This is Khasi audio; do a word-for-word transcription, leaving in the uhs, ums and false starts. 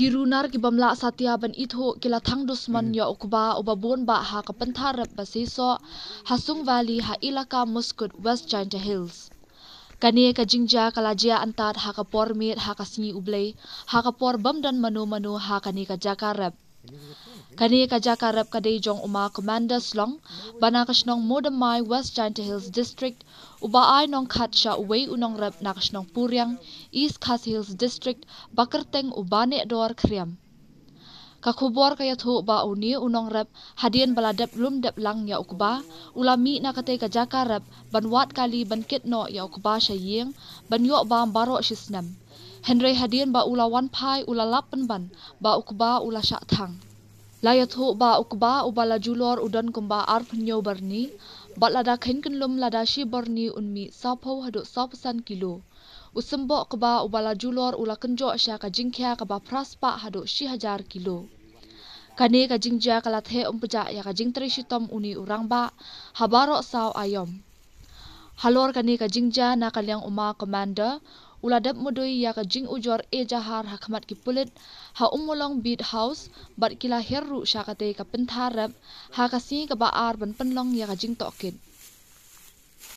Ki runar ki bym lah satia ban ithuh ki la thang dusmon ïa u kba uba bun bah ha ka pynthar rep ba seisoh ha Sung Valley ha Elaka Muskut, West Jaintia Hills. Kane ka jingjia ka la jia antad ha ka por miet ha ka sngi U Blei, ha ka por bym don mano mano ha kane ka jaka rep. Kane ka jaka rep ka dei jong u ma Commander Slong, ba na ka shnong Modamai, West Jaintia Hills District, uba ai nongkhat sha uwei u nongrep na ka shnong Puriang, East Khasi Hills District, ba kyrteng u Baneh Dor Khriam. Ka khubor ka ïathuh ba une u nongrep, hadien ba la dep lum dep lang ïa u kba, u la mih na katei ka jaka rep ban wad kali ban kit noh ïa u kba sha ïing, ban ïoh bam baroh shisnem. Hynrei hadien ba u la wan phai u la lap pynban ba u kba u la shah thang. La ïathuh ba u kba uba la julor u don kumba arphew hynñiew byrni, bad lada kheiñ kynlum lada shi byrni un mih sawphew haduh sawphew san kilo. U symboh kba uba la julor u la kynjoh sha ka jingkhia kaba phra spah haduh shi hajar kilo. Kane ka jingjia ka la theh umpjah ïa ka jingtrei shitom une u rangbah ha baroh saw aïom. Halor kane ka jingjia na ka liang u ma Commander, u la dep mudui ïa ka jingujor ejahar ha khmat ki pulit ha Ummulong Beat House, bad ki la hiar ruh sha katei ka pynthar rep ha ka sngi kaba ar ban pynlong ïa ka jingtohkit.